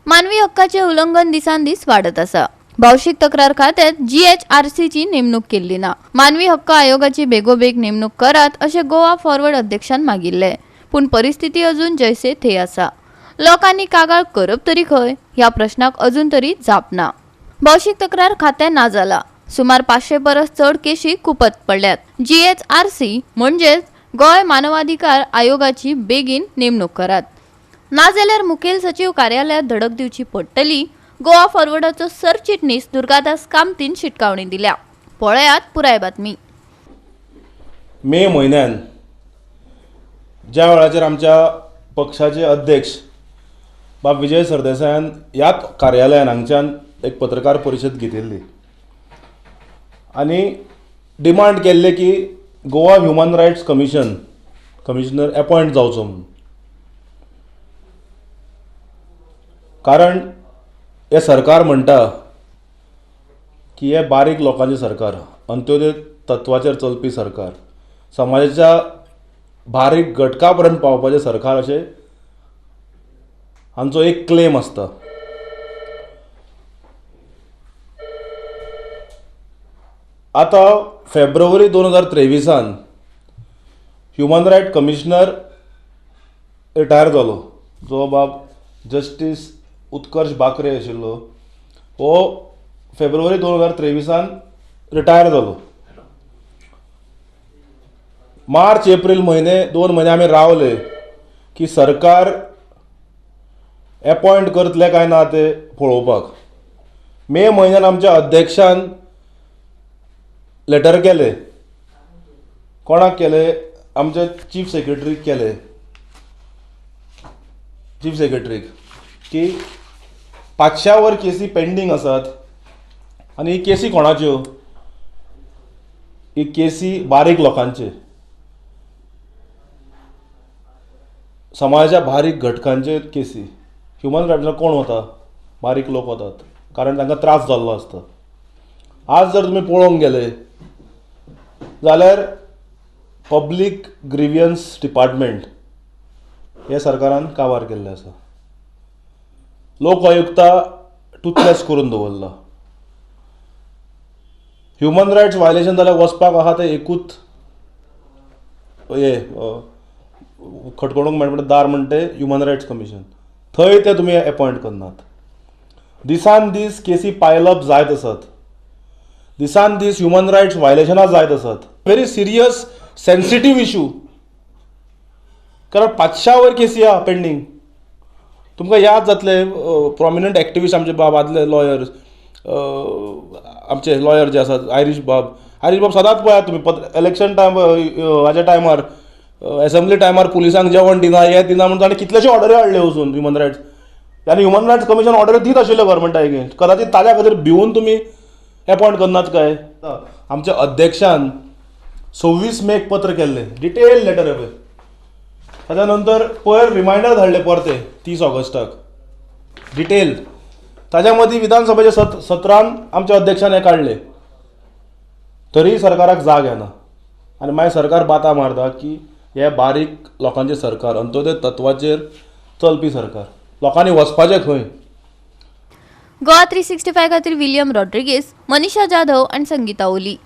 मानवी हक्काचे उल्लंघन दिसान दीस वाडत आसा. भौशीक तक्रार खात्यात जीएचआरसीची नेमणूक केल्ली ना. मानवी हक्क आयोगाची बेगोबेग नेमणूक करात अशें गोवा फॉरवर्ड अध्यक्षान मागिल्लें, पूण परिस्थिती अजून जैसे थे आसा. लोकांनी कागाळ करप तरी खंय ह्या प्रश्नाक अजून तरी जाप ना. भौशीक तक्रार खातें ना जाला. सुमार 500 परस चड केशी कुपत पडल्यात. जीएचआरसी म्हणजेच गोंय मानवाधिकार आयोगाची बेगीन नेमणूक करात, नाजाल्यार मुखेल सचीव कार्यालयात धडक दिवची पडटली. गोवा फॉरवर्डाचो सरचिटणीस दुर्गादास कामतीन शिटकावणी दिल्या. पळयात पुराय बातमी. मे म्हयन्यान ज्या वेळाचेर आमच्या पक्षाचे अध्यक्ष बाब विजय सरदेसायान ह्याच कार्यालयान हांगच्यान एक पत्रकार परिशद घेतिल्ली आनी डिमांड केल्ले की Goa human rights commissioner appoint जावचो म्हणून. कारण हें सरकार म्हणटा की हें बारीक लोकांचें सरकार, अंत्योदय तत्वाचेर चलपी सरकार, समाजाच्या बारीक घटका पर्यंत पावपाचें सरकार अशें हांचो एक क्लेम आसता. आतां फेब्रुवारी 2023 ह्युमन रायट कमिशनर रिटायर जालो, जो बाब जस्टीस उत्कर्ष बाकरे आशिल्लो, हो फेब्रुवारी 2023 रिटायर जालो. मार्च एप्रील म्हयने 2 म्हयने आमी रावले की सरकार एपॉयंट करतले काय ना ते पळोवपाक. मे म्हयन्यान आमच्या अध्यक्षान लेटर केले. कोणाक केले? आमच्या चीफ सेक्रेटरीक केले. चीफ सेक्रेटरीक की 500 वर केसी पेंडींग आसात आनी ही केसी कोणाच्यो? ही केसी बारीक लोकांचे, समाजाच्या बारीक घटकांचे केसी. ह्युमन रायट्साक कोण वता? बारीक लोक वतात, कारण तांकां त्रास जाल्लो आसता. आज जर तुमी पळोवंक गेले जाल्यार पब्लीक ग्रिवियन्स डिपार्टमेंट हे सरकारान काबार केल्लें आसा. लोक आयुक्ता टुथलेस करून दवरला. ह्युमन रायट्स वायलेशन जाल्यार वचपाक आसा तें एकूच हे खटखडूंक मेळटा दार म्हणटा तें ह्युमन रायट्स कमिशन, थंय ते तुमी एपॉयंट करनात. दिसान दीस केसी पायलअप जायत आसात, दिसान दीस ह्युमन रायट्स वायलेशनां जायत आसात. व्हेरी सिरियस सेन्सिटीव इशू, कारण 500 वयर केसी आहा पेंडींग. तुमकां याद जातले प्रोमिनंट एक्टिविस्ट आमचे बाब आदले लॉयर्स, आमचे लॉयर जे आसात आयरीश बाब, आयरीश बाब सदांच पळयात तुमी इलेक्शन टायम हाज्या टायमार एसेंब्ली टायमार पुलिसांक जेवण दिना, हें दिना म्हणून ताणें कितलेशे ऑर्डरी हाडले वचून ह्युमन रायट्स. आनी ह्युमन रायट्स कमिशन ऑर्डर दीत आशिल्ले गव्हर्मेंटा एगेन्स्ट. कदाचित ताज्या खातीर भिवून तुमी एपॉयंट करनात काय? आमच्या अध्यक्षान 26 मेक पत्र केल्लें, डिटेल लेटर पळय. ताच्या नंतर पयर रिमायंडर धाडले परते 30 ऑगस्टाक डिटेल. ताच्या मदीं विधानसभेच्या सत्रान आमच्या अध्यक्षान हें काडलें, तरी सरकाराक जाग येना. आनी मागीर सरकार बाता मारता की हे बारीक लोकांचें सरकार, अंत्योदय तत्वाचेर चलपी सरकार, लोकांनी वचपाचें खंय? गोवा 365 खातीर विलियम रॉड्रिगेस, मनीषा जाधव आनी संगीता ओली.